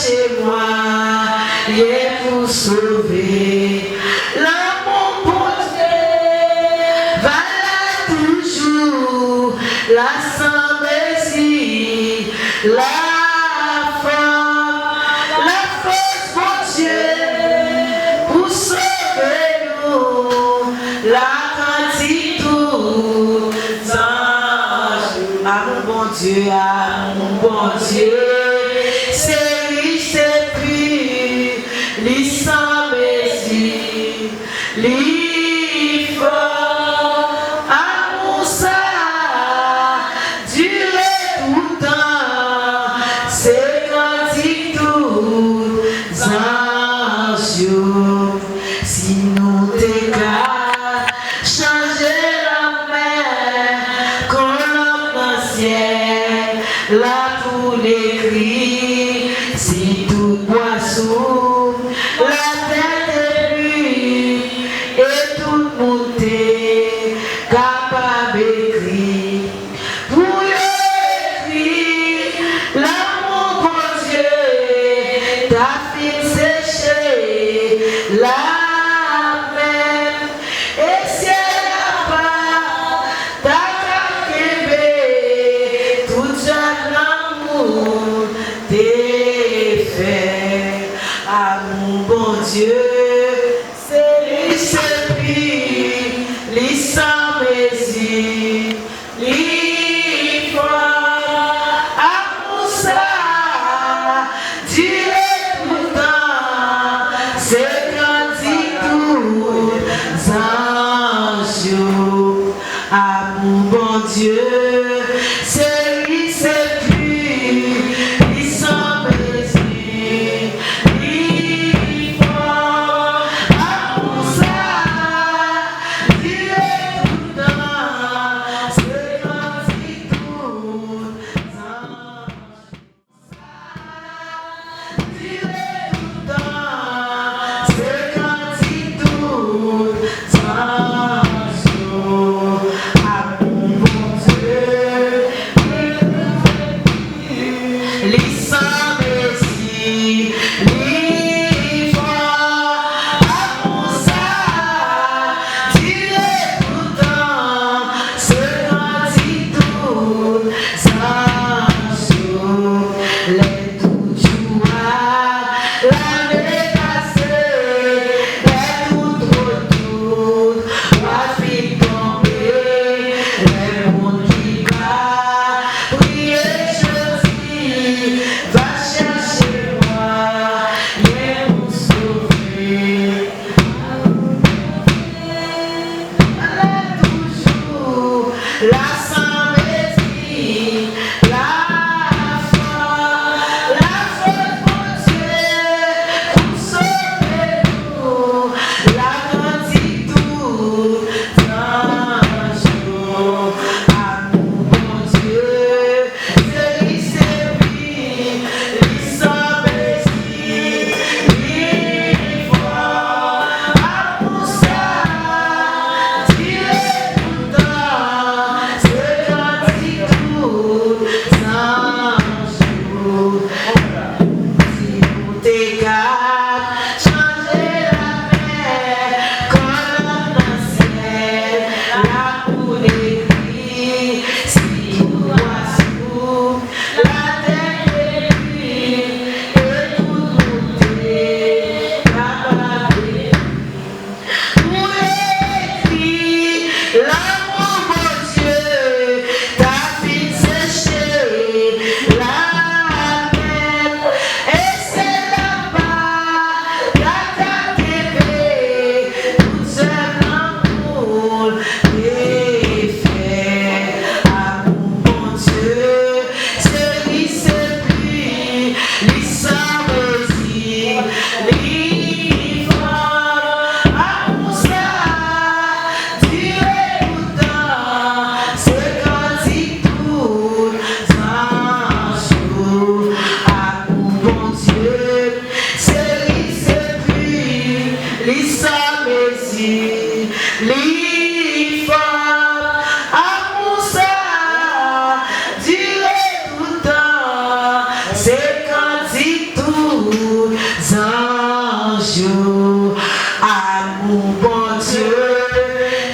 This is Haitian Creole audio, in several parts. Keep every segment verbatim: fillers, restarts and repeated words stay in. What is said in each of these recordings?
Chèche mwayen pou sove. Lanmou Bondye va la toujou, la san mezi, la fò, la fòs Bondye pou sove nou, la kantik tout zanj. Amou Bondye, amou Bondye, se rich, se pi, li san mezi, li fò. Amou sa a dire toutan, se kantik tout zanj yo. Si nou te ka chanje lanmè, kolonn nan syèl la pou dekri, si tout bwa sou latè te pli, e tout moun te kapab ekri, pou yo ekri, lanmou Bondye ta fin seche lamè, e syèl la pa ta ka kenbe tout zèv lanmou te fè. Amou Bondye, se li, se li, li san mezi, li fò. Amou sa a dire toutan, se kantik tout zanj yo. Amou Bondye, se li, se li, li san mezi, li fò. Amou sa a dire toutan, se kantik tout zanj. Dire toutan, se kantik tout zanj yo. Amou Bondye, li san mezi, li fò. Amou sa a dire toutan, se kantik tout zanj yo. Lè tout jou a tout zanj yo. Amou Bondye,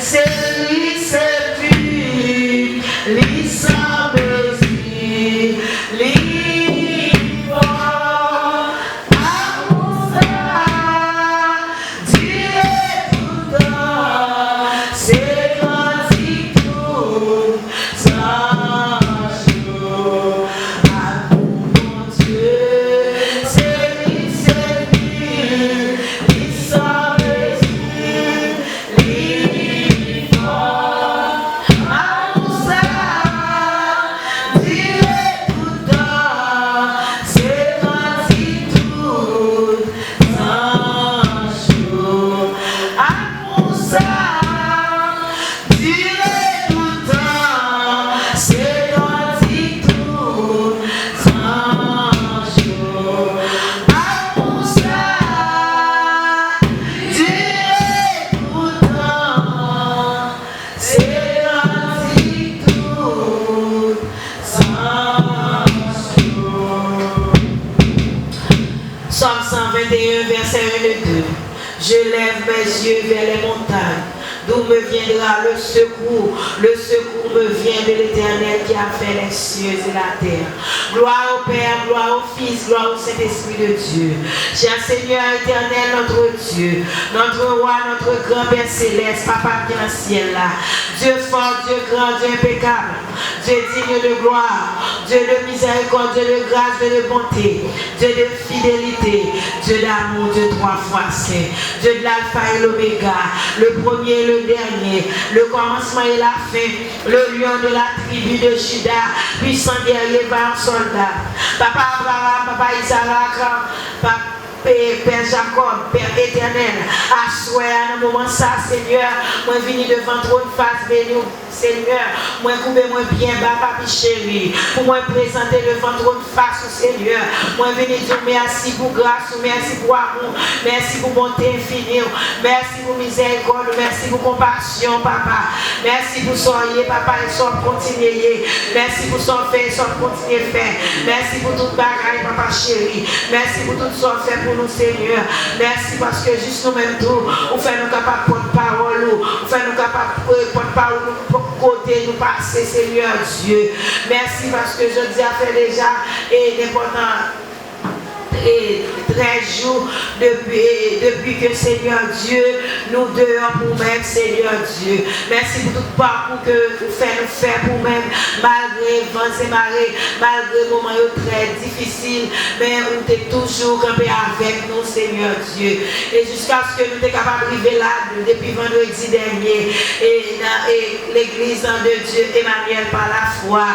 se li, se li, li san mezi, li fò. Amou sa dire toutan, se kantik tout zanj yo. Amou Bondye, se li, se li, li san mezi, li fò. Amou sa dire toutan, se kantik tout zanj yo. Amou sa dire toutan, se kantik tout zanj yo. Amou sa dire toutan, se kantik tout zanj yo. Psaume cent vingt et un, verset un et deux. Je lève mes yeux vers les montagnes. D'où me viendra le secours? Le secours me vient de l'Éternel qui a fait les cieux et la terre. Gloire au Père, gloire au Fils, gloire au Saint-Esprit de Dieu. Cher Seigneur éternel, notre Dieu, notre Roi, notre grand Père céleste, Papa ki nan syèl la, Dieu fort, Dieu grand, Dieu impeccable, Dieu digne de gloire, Dieu de miséricorde, Dieu de grâce, Dieu de bonté, Dieu de fidélité, Dieu d'amour, Dieu trois fois saint, Dieu de l'alpha et l'oméga, le premier et le dernier, le commencement et la fin, le lion de la tribu de Juda, puissant guerrier, vaillant soldat. Papa Abraham, Papa Isaac, Papa Pè Jakòb, Pè Etènèl, aswè a, nan moman sa, Senyè, mwen vini devan twòn fas beni w, Senyè. Mwen koube mwen byen ba, Papi cheri, pou mwen prezante devan twòn fas ou, Senyè. Mwen vini di w mèsi pou gras ou, mèsi pou amou, mèsi pou bonte enfini w, mèsi pou mizèrikòd ou, mèsi pou konpasyon, Papa. Mèsi pou sa w ye, Papa, e sa w ap kontinye ye. Mèsi pou sa w fè e sa w ap kontinye fè. Mèsi pou tout bagay, Papa cheri. Mèsi pou tout sa w fè pou nou, Senyè. Mèsi paske jis nou menm tou, ou fè nou kapab pòt pawòl ou. Ou fè nou kapab, eh, pòt pawòl ou pou kote nou pase, Senyè Dye. Mèsi paske jodi a fè deja, e nenpòt e trèz jou depi, e depi ke Senyè Dye, nou deyò pou w menm, Senyè Dye. Mèsi pou tout pakou ke ou fè nou fè pou w menm, malgre van e mare, malgre moman yo trè difisil, men ou te toujou kanpe avèk nou, Senyè Dye. E jiskaske nou te kapab rive la, depi vandredi dènye, e nan, e legliz de Dye Emmanuel pa lafwa.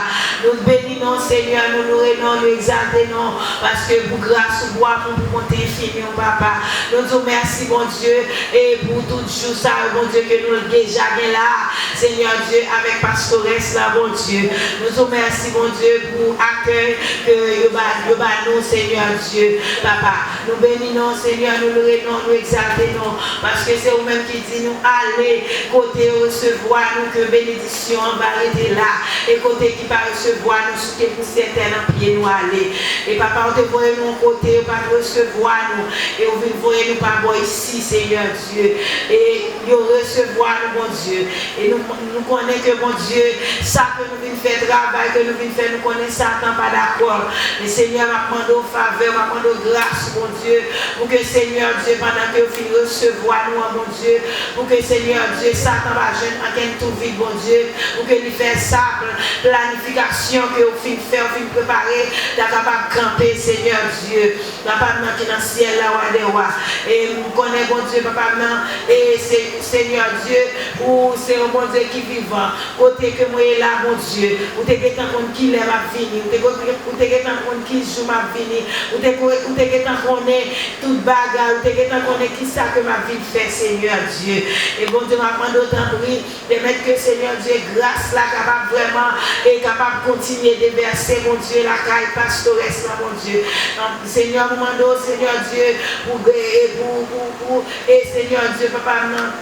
Nou beni non w, Senyè, nou loure non w, nou egzalte non w, paske pou gras ou, pou amou, pou bonte enfini w, Papa. Nou di w mèsi, Bondye, e pou tout jou sa yo, Bondye, ke nou deja gen la, Senyè Dye, avèk pastorès la, Bondye. Nou di w mèsi, Bondye, pou akèy ke yo ba, yo ba nou, Senyè Dye, Papa. Nou beni non w, Senyè, nou loure non w, nou egzalte non w, paske se ou menm ki di nou ale kote yo resevwa nou, ke benedisyon an va rete la, e kote ki pa resevwa nou, souke pousyè tè nan pye nou ale. E Papa, ou te voye nou yon kote, yo pa t resevwa nou, e ou vin voye nou pa bò isi, Senyè Dye. E yo resevwa nou, Bondye. E nou, nou konnen ke, Bondye, sa ke nou vin fè, travay ke nou vin fè, nou konnen Satan pa dakò. Men Senyè, m ap mande w favè, m ap mande w gras, Bondye, pou ke Senyè Dye, pandan ke yo fin resevwa nou an, Bondye, pou ke Senyè Dye, Satan pa jwenn ankenn tou vit, Bondye, pou ke li fè sa, pl-, planifikasyon ke w fin fè, w fin prepare, ta kapab kanpe, Senyè Dye. Papa m nan ki nan syèl la, Wa dè wa. E m konnen, Bondye, Papa m nan, e se, Senyè Dye, ou se yon Bondye ki vivan. Kote ke mwen ye la, Bondye, ou te gentan konn ki lè m ap vini, ou te, ou te gentan konn ki jou m ap vini, ou te, ou te gentan konnen tout bagay, ou te gentan konnen ki sa ke m ap vin fè, Senyè Dye. E Bondye, m ap mande w, tanpri, pèmèt ke, Senyè Dye, gras la kapab vrèman e kapab kontinye devèse, Bondye, lakay pastorès la, Bondye. Senyè, nou mande w, Senyè Dye, pou, e pou, pou, pou, e Senyè Dye, Papa m nan,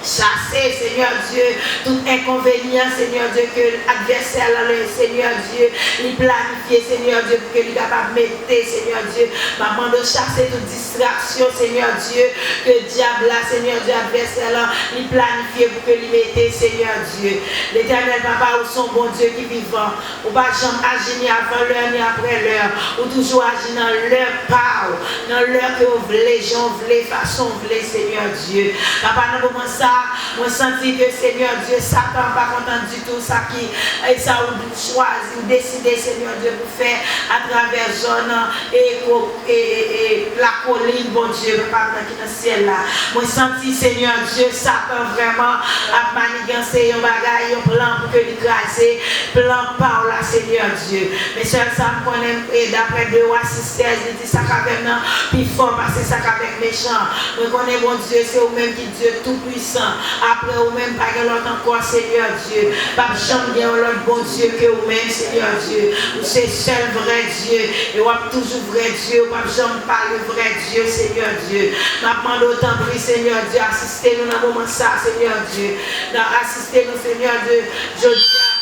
Chase, Senyè Dye, tout enkonvenyan, Senyè Dye, ke advèsè la, Senyè Dye, li planifye, Senyè Dye, pou ke li kapab mete, Senyè Dye. M ap mande w chase tout distraksyon, Senyè Dye, ke dyab la, Senyè Dye, advèsè la, li planifye pou ke li mete, Senyè Dye. Letènèl, Papa, ou se yon Bondye ki vivan. Ou pa janm aji ni avan lè, ni apre lè. Ou toujou aji nan lè pa w, nan lè ke w vle, jan w vle, fason w vle, Senyè Dye. Papa, nan moman sa, mwen santi ke, Senyè Dye, Satan pa kontan ditou sa ki, e sa ou chwazi, ou deside, Senyè Dye, pou fè atravè zòn e, ko- e, e, e lakolin, Bondye, Papa m nan ki nan syèl la. Mwen santi, Senyè Dye, Satan vrèman ap maniganse yon bagay, yon plan pou ke li kraze plan pa w la, Senyè Dye. Men sèl sa m konnen, e daprè de Wa sis sèz, li di sa k avè m nan pi fò pase sa k avèk mechan. Mwen konnen, Bondye, se ou menm ki Dye Toupwisan. Apre ou menm, pa gen lòt ankò, Senyè Dye. P ap janm gen yon lòt Bondye ke ou menm, Senyè Dye. Ou se sèl vrè Dye. E w ap toujou vrè Dye. Ou p ap janm pa le vrè Dye, Senyè Dye. M ap mande w, tanpri, Senyè Dye, asiste nou nan moman sa, Senyè Dye. Nan asiste nou, Senyè Dye, jodi a.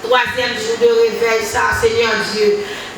Twazyèm jou de revèy sa, Senyè Dye.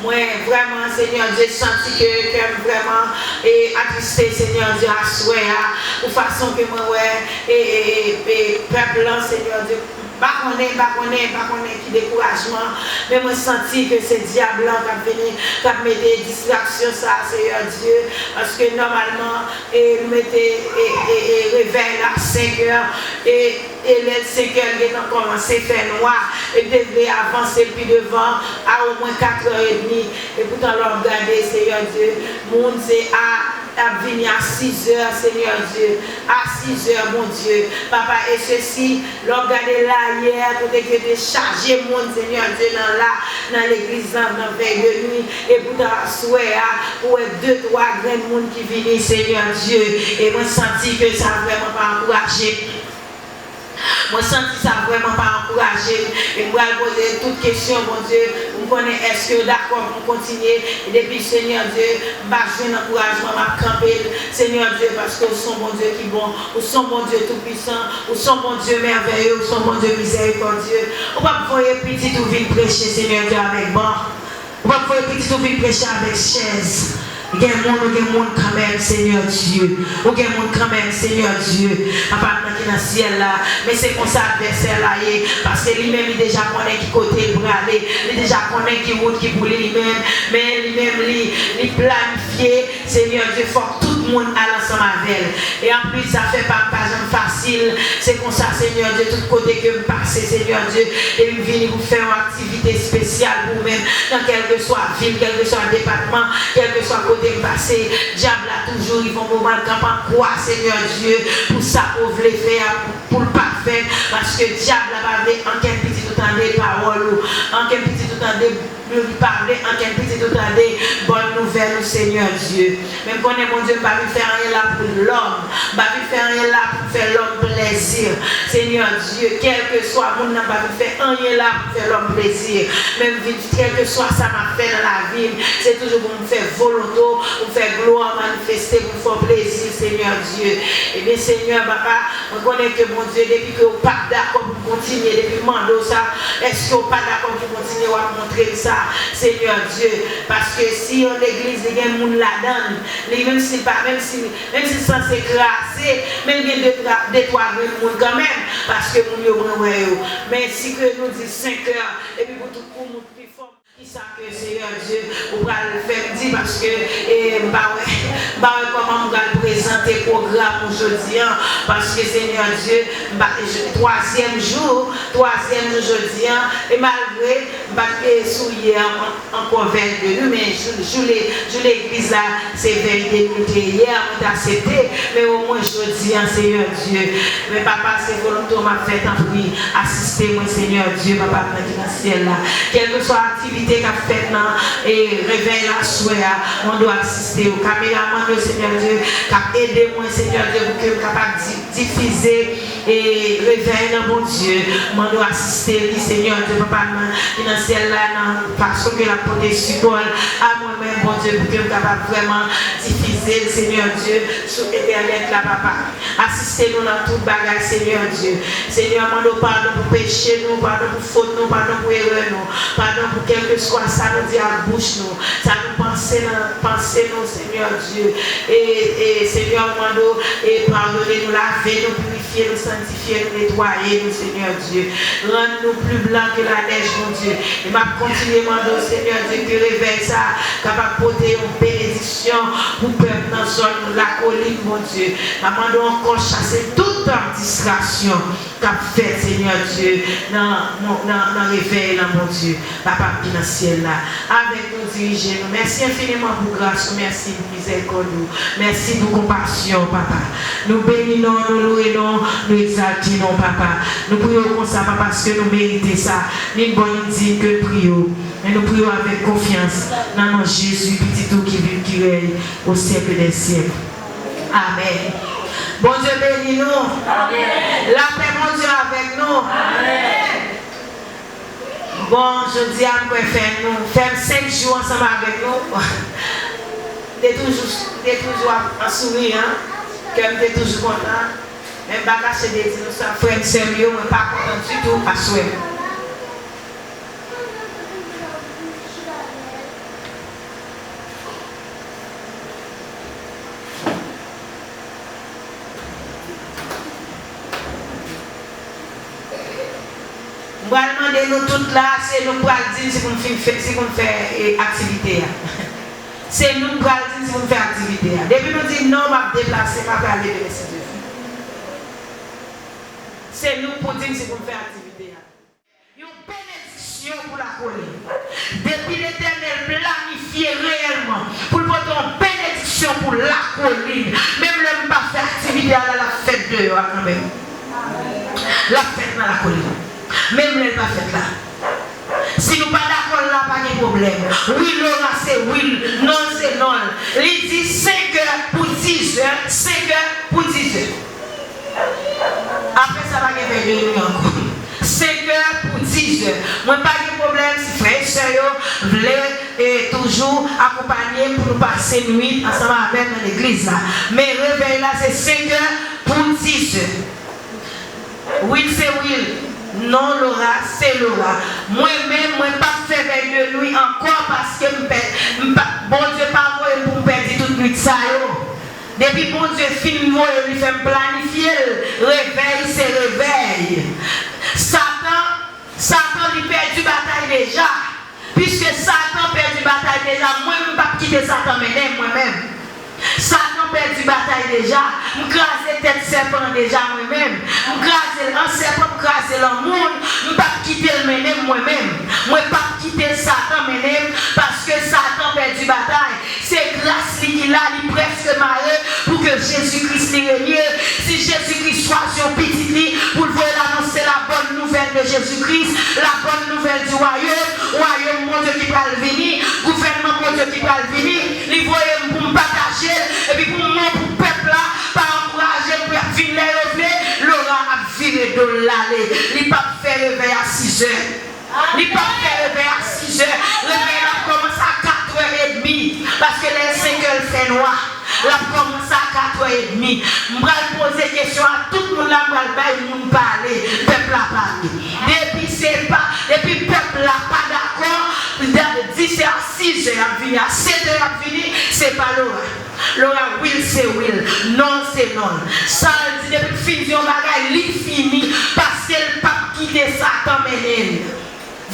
Mwen vrèman, Senyè Dye, santi ke kè m vrèman e atriste, Senyè Dye, aswè a, pou fason ke mwen wè e, e, e, e pèp lan, Senyè Dye. M pa konnen, m pa konnen, m pa konnen ki dekourajman, men mwen santi ke se dyab lan k ap vini, k ap mete distraksyon sa, Senyè Dye, paske nòmalman, e, nou mete e, e, e, revèy la senk è, e, e lè l senk è, l gentan kòmanse fè nwa, e l te vle avanse l pi devan a omwen kat è edmi. Epoutan, lè w ap gade, Senyè Dye, moun se a, ap vini a sis è, Senyè Dye, a sis è, Bondye, Papa, e sesi, lè w ap gade layè, kote ke te chaje moun, Senyè Dye, nan la, nan legliz lan, nan vèy de nwi, epoutan, aswè a, ou wè de, twa grenn moun ki vini, Senyè Dye, e mwen santi ke sa vrèman pa ankouraje m. Mwen santi sa vrèman pa ankouraje m. E m pral poze tout kesyon, Bondye, pou m konnen èske yo dakò pou m kontinye. E depi, Senyè Dye, m pa jwenn ankourajman, m ap kanpe l. Senyè Dye, paske ou se yon Bondye ki bon. Ou se yon Bondye toupwisan. Ou se yon Bondye mèvèye. Ou se yon Bondye mizèrikòdye. Ou p ap voye pitit ou vin preche, Senyè Dye, avèk ban. Ou p ap voye pitit ou vin preche avèk chèz. Gen moun, ou gen moun kanmenm, Senyè Dye. Ou gen moun kanmenm, Senyè Dye. Papa m nan ki nan syèl la. Men se konsa advèsè la ye. Paske li menm, li deja konnen ki kote l prale. Li deja konnen ki wout ki pou li, li menm. Men li menm, li, li planifye. Senyè Dye, fòk tout moun al ansanm avè l. E anplis, zafè pa m pa janm fasil. Se konsa, Senyè Dye, tout kote ke m pase, Senyè Dye, e m vini pou fè yon aktivite espesyal pou ou menm, nan kèlkeswa vil, kèlkeswa depatman, kèlkeswa kote m pase, dyab la toujou rive yon moman l kanpe an kwa, Senyè Dye, pou sa ke w vle fè a, pou, pou l pa fè, paske dyab la pa vle ankenn pitit ou tande pawòl ou, ankenn pitit ou tande Li pa vle ankenn pitit ou tande bòn nouvèl ou, Senyè Dye. Men m konnen, Bondye, m pa vin fè anyen la pou lòm. M pa vin fè anyen la pou fè lòm plèzi. Senyè Dye, kèlkeswa moun nan, m pa vin fè anyen la pou fè lòm plezi. Men m vin, kèlkeswa sa m ap fè nan lavi m, se toujou pou m fè volonte w, pou m fè glwa w manifeste, pou m fè w plezi, Senyè Dye. Ebyen, Senyè, Papa, Mwen konnen ke, Bondye, depi ke w pa t dakò pou m kontinye, depi m mande w sa, èske w pa dakò pou m kontinye, w ap montre m sa, Senyè Dye. Paske si yon legliz, li gen moun ladan l, li, menm si l pa, menm si, menm si l sanse kraze, men l gen de twa, de twa grenn moun kanmenm, paske moun yo mwen wè yo. Men si ke nou di senk è, epi pou tout pou moun pi fò. Kisa ke, Seyè Dye, ou pral fè m di, paske, e, m pa wè, m pa wè kòman m pral prezante pwogram ou jodi a, paske, Seyè Dye, m pa, twazyèm jou, twazyèm jou jodi a, e malgre m pa t, e, sou yè an, ankò vèy de nwi, men jou, jou le-, jou legliz la, se vèy de nwi te yè, mwen t aksepte, men omwen jodi a, Seyè Dye, men Papa, se volonte w m ap fè, tanpri, asiste mwen, Seyè Dye, Papa m nan ki nan syèl la. Kèlkeswa aktivite k ap fèt nan, e, revèy la aswè a, mande w asiste yo. Kameramann yo, Seyè Dye, k ap ede mwen, Seyè Dye, pou ke m kapab di-, difize, e, revèy la, Bondye. Mande w asiste li, Seyè Dye, Papa m nan ki nan Syèl la nan fason ke l ap pote sipò l a mwen menm, Bondye, pou ke m kapab vrèman difize l, Senyè Dye, sou entènèt la, papa. Asiste nou nan tout bagay, Senyè Dye. Senyè, mande w padon pou peche nou, padon pou fot nou, padon pou erè nou, padon pou kèlkeswa sa nou di ak bouch nou, sa nou panse nan panse nou, Senyè Dye. E, e, Senyè, mande w, e, padone nou, lave nou, pirifye nou, sanktifye nou, netwaye nou, Senyè Dye. Rann nou pli blan ke lanèj, Bondye. E m ap kontinye mande w, Senyè Dye, ke revèy sa a kapab pote yon benediksyon pou pèp nan zòn Lakolin, Bondye. M ap mande w ankò chase tout distraksyon k ap fèt, Senyè Dye, nan, nan, nan revèy lan, Bondye, Papa ki nan syèl la. Avèk nou, dirije nou. Mèsi enfiniman pou gras ou, mèsi pou mizèrikòd ou, mèsi pou konpasyon w, Papa. Nou beni non w, nou lwe non w, nou egzalte non w, Papa. Nou priye w konsa, pa paske nou merite sa, ni n bon ni n diy ke n priye w, men nou priye w avèk konfyans, nan non Jezi, Pitit ou ki viv, ki rèy o syèk dè syèk. Amèn. Bondye beni nou. Lapè Bondye avèk nou. Bon, jodi a, m kwè fè nou, fè m senk jou ansanm avèk nou. M te toujou, m te toujou ap, ap souri, en. Kè m te toujou kontan. Men m pa kache de di nou sa, frè m, sè m yo, mwen pa kontan ditou aswè. M pral mande nou tout la, se nou k pral di m si pou m fin fè, si pou m fè, e, aktivite a. Se nou k pral di m si pou m fè aktivite a. Depi nou di non, m ap deplase, m ap prale demen si Dye vle. Se nou k pou di m si pou m fè aktivite a. Yon benediksyon pou Lakolin. Depi Letènèl planifye reyèlman pou l pote yon benediksyon pou Lakolin, menm lè m pa fè aktivite a la, l ap fèt deyò a kanmenm. L ap fèt nan Lakolin. Menm lè l pa fèt la. Si nou pa dakò la, pa gen pwoblèm. Wi, Laura se wi l, non l se non l. Li di senkè pou dizè, senkè pou dizè. Apre sa, pa gen vèy de nwi ankò. Senkè pou dizè. Mwen pa gen pwoblèm si frè e sè yo vle, e, toujou akonpanye m pou nou pase nwit ansanm avè m nan legliz la. Men revèy la se senkè pou dizè. Wi l se wi l. Non, Laura se Laura. Mwen menm, mwen p ap fè vèy de nwi ankò paske m pè, m pa, Bondye pa voye m pou m pèdi tout nwit sa yo. Depi Bondye fin voye m, li fè m planifye l, revèy se revèy. Satan, Satan li pèdi batay deja. Piske Satan pèdi batay deja, mwen menm m p ap kite Satan mennen m, mwen menm. Satan pèdi batay deja, m kraze tèt sèpan an deja, mwen menm. M kraze l an sèpan, m kraze l an moun, m p ap kite l mennen m, mwen menm. Mwen p ap kite Satan mennen m, paske Satan pèdi batay. Se gras li ki la, li prèske mare pou ke Jezi Kris li renye. Si Jezi Kris chwazi yon pitit li pou l voye l anonse la bòn nouvèl de Jezi Kris, la bòn nouvèl di wayòm, wayòm Bondye ki pral vini, gouvènman Bondye ki pral vini, li voye m pou m pataje l, epi pou mwen, pou pèp la, pa ankouraje m pou y ap vin lè yo vle, Laura ap vire do l l ale. Li p ap fè revèy a sizè. Li p ap fè revèy a sizè. Revèy la ap kòmanse a katrè edmi. Paske lè l senkè, l fè nwa. L ap kòmanse a katrè edmi. M pral poze kesyon a tout moun la, m pral bay moun pale. Pèp la pale. Depi se pa, depi pèp la pa dakò, di se a sizè y ap vini, a setè y ap vini, se pa Laura. Laura, wi l se wi l, non l se non l. Sa l di, depi l fin di yon bagay, li fini, paske l p ap kite Satan mennen l.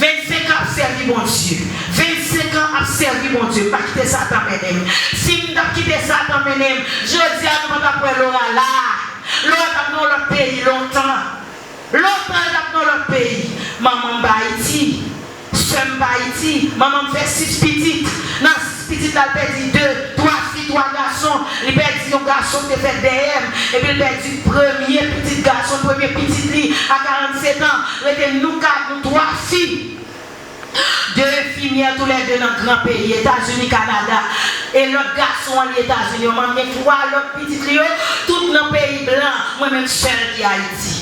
Vennsenk an ap sèvi Bondye. Vennsenk an ap sèvi Bondye, m pa kite Satan mennen m. Si m t ap kite Satan mennen m, jodi a nou pa t ap wè Laura la. Laura t ap nan yon lòt peyi lontan. Lontan l t ap nan lòt peyi. Manman m pa Ayiti. Sè m pa Ayiti. Manman m fè sis pitit. Nan sis pitit la, l pèdi de, twa fi, twa gason. Li pèdi yon gason ki te fèt dèyè m. Epi l pèdi premye pitit gason, premye pitit li a karannsetan. Rete nou kat, nou twa fi. De enfimyè toulède nan gran peyi, Etazini, Kanada. E lòt gason an li Etazini. Yo manyen twa lòt pitit li yo, tout nan peyi blan. Mwen menm sèl ki Ayiti.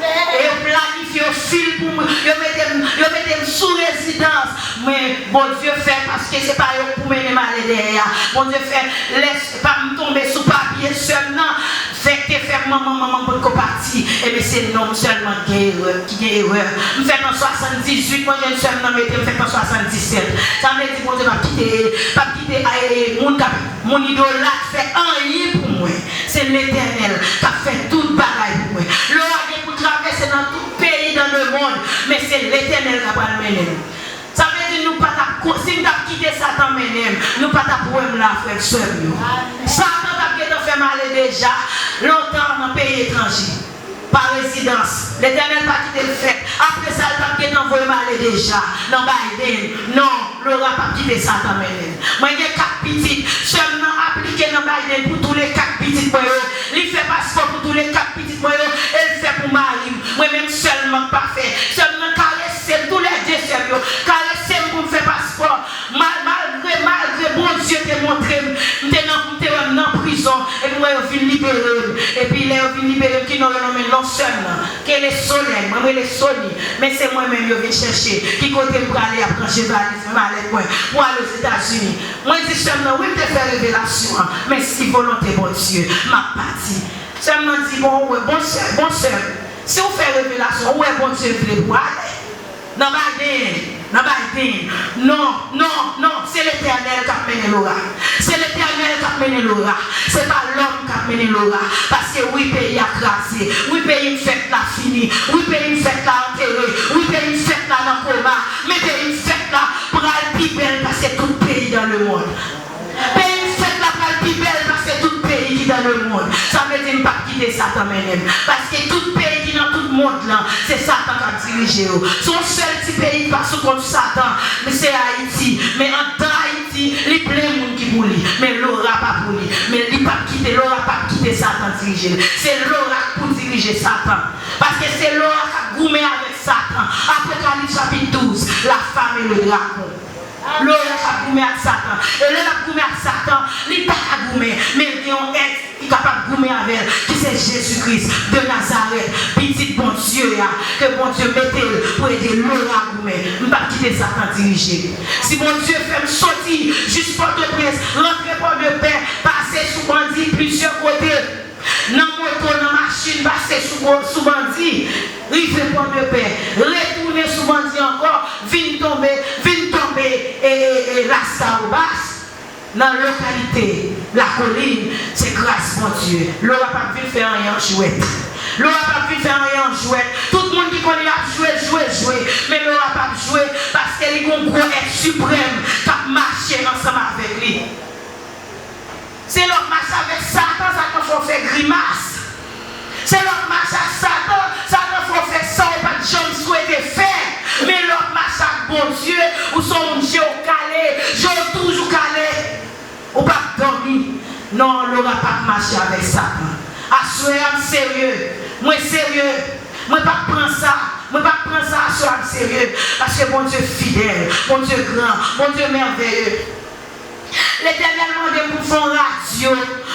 E yo planifye, yo fil pou mwen, yo mete m, yo mete m sou rezidans. Men Bondye fè, paske se pa yo k pou mennen m ale dèyè a. Bondye fè, lè pa m tonbe sou papye sè m nan, fè k te fè m manman, manman m potko pati. Ebyen, se non m sèlman ki gen erè, ki gen erè. M fèt an swasanndizuit, mwen jwenn sè m nan mete m fèt an swasanndisèt. Sa vle di Bondye p ap kite, p ap kite, eh, moun k ap, moun idolat fè anyen pou mwen. Se Letènèl k ap fè tout bagay pou mwen. Lora gen pou travèse nan tout peyi dans le monde, men se Letènèl k ap pral mennen m. Sa vle di nou pa t ap ko-, si m t ap kite Satan mennen m, nou pa t ap wè m la, frè m, sè m yo. Satan t ap gentan fè m ale deja lontan nan peyi etranje, pa rezidans. Letènèl pa kite l fèt. Apre sa, l t ap gentan voye m ale deja nan Biden. Non, Lora p ap kite Satan mennen l. Mwen gen kat pitit. Sè m nan aplike nan Biden pou tou le kat pitit mwen yo. Li fè paspò pou tou le kat pitit mwen yo. E l fè pou mari m. Mwen menm sèlman k pa fè. Sè m nan karese m, tou le de sè m yo. Karese m pou m fè paspò. Mal-, malgre, malgre Bondye te montre m, m te nan, m te wè m nan prizon, epi m wè yo vin libere m. Epi lè yo vin libere m, ki non yo nonmen non sè m nan? Kele Solèy, mwen m rele Sony, men se mwen menm yo vin chèche. Ki kote m prale, y ap ranje valiz mwen, malèt mwen, pou ale Ozetazini. Mwen di sè m nan, wi, m te fè revelasyon an, men si volonte Bondye, m ap pati. Sè m nan di, bon, wi, bon sè, bon sè m, si w fè revelasyon, ou wè Bondye vle pou w ale. Nan Biden, nan Biden. Non, non, non, se Letènèl k ap mennen Lora. Se Letènèl k ap mennen Lora. Se pa lòm k ap mennen Lora. Paske wi, peyi a kraze. Wi, peyi m fèt la fini. Wi, peyi m fèt la antere. Wi, peyi m fèt la nan koma. Men peyi m fèt la pral pi bèl pase tout peyi dans le monde. Peyi m fèt la pral pi bèl pase tout peyi ki dans le monde. Sa vle di m p ap kite Satan mennen m. Paske tout peyi ki nan tout mond lan, se Satan k ap dirije yo. Se yon sèl ti peyi ki pa sou kont Satan, men se Ayiti. Men anndan Ayiti, li plen moun ki pou li. Men Lora pa pou li. Men li p ap kite, Lora p ap kite Satan dirije l. Se Lora k pou dirije Satan. Paske se Lora k ap goumen avèk Satan. Apokalips chapit douz, la femme et le dragon. Lora k ap goumen ak Satan. E lè l ap goumen ak Satan, li pa ka goumen, men l gen yon èt ki kapab goumen avè l, ki se Jezi Kris de Nazarèt, Pitit Bondye a, ke Bondye mete l pou ede Lora goumen. M p ap kite Satan dirije. Si Bondye fè m soti jis Pòtoprens, rantre Pòdepè, pase sou bandi plizyè kote, nan moto, nan machin, pase sou, sou bandi, rive Pòdepè, retounen sou bandi ankò, vin tonbe, vin tonbe, e, e, e, Laskawobas, nan lokalite Lakolin, se gras Bondye. Lora p ap vin fè anyen an jwèt. Lora p ap vin fè anyen an jwèt. Tout moun ki konnen l ap jwe, jwe, jwe. Men Lora p ap jwe, paske li gon gwo èt siprèm k ap mache ansanm avèk li. Se lè w ap mache avèk Satan, Satan fè w fè grimas. Se lè w ap mache ak Satan, Satan fè w fè sa w pa t janm swete fè. Men lè w ap mache ak Bondye, ou se yon moun je w kale, je w toujou kale. Ou p ap dòmi. Non, Lora p ap mache avèk Satan. Aswè a, m serye. Mwen serye. Mwen p ap pran sa. Mwen p ap pran sa aswè a, m serye. Paske Bondye fidèl. Bondye gran. Bondye mèvèye. Letènèl mande m pou m fè yon radyo.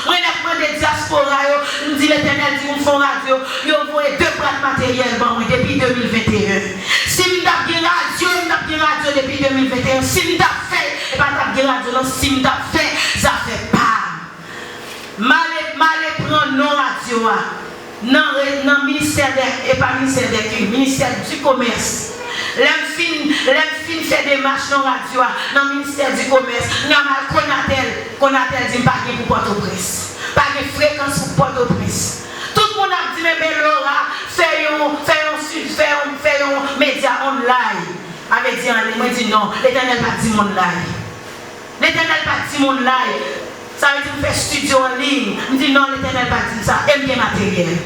Mwen nèk mande dyaspora yo, m di Letènèl di m fè yon radyo. Yo voye de bwat materyèl ban mwen depi de mil venteyen. Si m t ap gen radyo, m t ap gen radyo depi de mil venteyen. Si m t ap fè, e pa t ap gen radyo non, si m t ap fè zafè pa m. M ale, m ale pran non radyo a. Nan re-, nan ministè dè, e pa ministè dè kilt, ministè di komès. Lè m fin, lè m fin fè demach nan radyo a, nan ministè di komès, m al Konatel, Konatel di m pa gen pou Pòtoprens. Pa gen frekans pou Pòtoprens. Tout moun ap di m, enben Lora, fè yon, fè yon, fè yon, fè yon medya online. Avè di ann, mwen di non, Letènèl pa di m online. Letènèl pa di m online. Sa vle di m fè estidyo an liy. M di non, Letènèl pa di m sa. E m gen materyèl.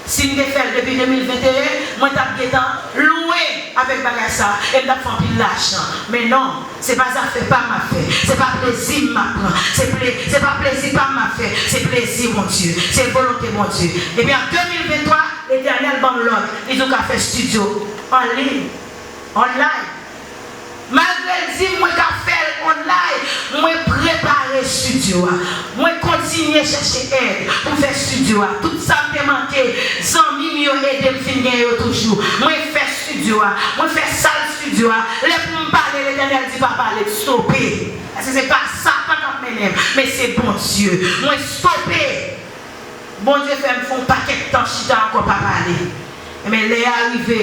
Si m te fè l depi de mil venteyen, mwen t ap gentan lwe avèk bagay sa a. E m t ap fè anpil lajan. Men non, se pa zafè pa m m ap fè. Se pa plezi m m ap pran. Se ple-, se pa plezi pa m m ap fè. Se plezi Bondye. Se volonte Bondye. Epi an de mil venntwa, Letènèl ban m lòd. Li di w ka fè estidyo an liy. Online. Malgre l di m mwen ka fè l online, mwen prepare estidyo a. Mwen konn kontinye chèche èd pou m fè estidyo a. Tout sa m te manke, zanmi m yo ede m fin gen yo toujou. Mwen fè estidyo a, mwen fè sal estidyo a. Lè pou m pale, Letènèl di, "Pa pale, stope." Paske se pa Satan k ap mennen m, men se Bondye. Mwen stope. Bondye fè m fè yon pakèt tan chita ankò pa pale. Ebyen, lè a rive,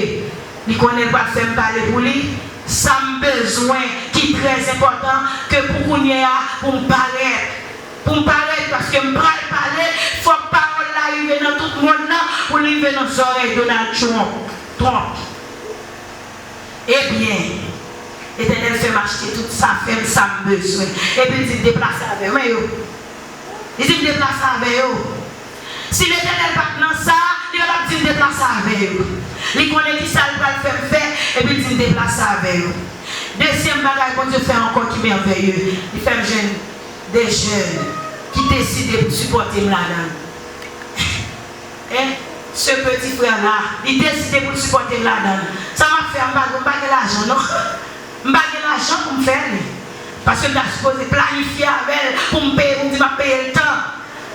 li konnen l pral fè m pale pou li. Sa m bezwen ki trè enpòtan, ke pou kounye a, pou m parèt. Pou m parèt, paske m pral pale, fòk pawòl la rive nan tout mond nan, pou l rive nan zòrèy Donald Trump. Trump. Ebyen, Letènèl fè m achte tout sa, fè m sa m bezwen. Epi l di m deplase avè mwen yo. Li di m deplase avè yo. Si Letènèl pa t nan sa, li pa t ap di m deplase avè yo. Li konnen ki sa l pral fè m fè, epi l di m deplase avè yo. Dezyèm bagay Bondye fè ankò ki mèveye, li fè m jwenn de jèn ki deside pou sipòte m ladan l. Hein? Se peti frè la, li deside pou l sipòte m ladan l. Sa m ap fè a, m pa, m pa gen lajan non. M pa gen lajan pou m fè li. Paske m ta sipoze planifye avè l pou m peye, pou m di m ap peye l tan.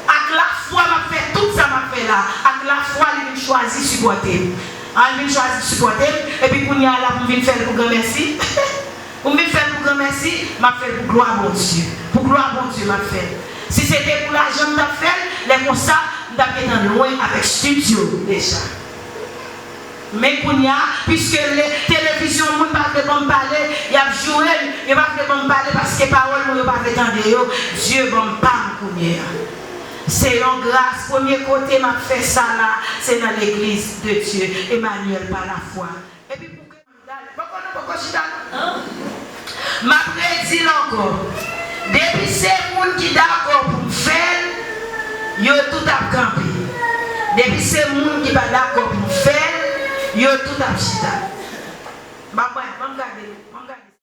Ak lafwa m ap fè tout sa m ap fè la. Ak lafwa li vin chwazi sipòte m. An, li vin chwazi sipòte m, epi kounye a la pou m vin fè l pou granmèsi. Pou m vin fè l pou granmèsi, m ap fè l pou glwa Bondye. Pou glwa Bondye m ap fè l. Si se te pou lajan m t ap fè l, lè konsa, m t ap gentan lwen avèk estidyo deja. Men kounye a, piske le, televizyon moun pa vle ban m pale, y ap joure m, yo pa vle ban m pale paske pawòl mwen yo pa vle tande yo, Dye ban m pa m kounye a. Se yon gras, premye kote m ap fè sa la, se nan legliz de Dye, Emmanuel pa lafwa. Epi pou ke Poko nou poko chita non. M ap redi l ankò. Depi se moun ki dakò pou m fè l, yo tout ap kanpe. Depi se moun ki pa dakò pou m fè l, yo tout ap chita. M ap, ban m gade.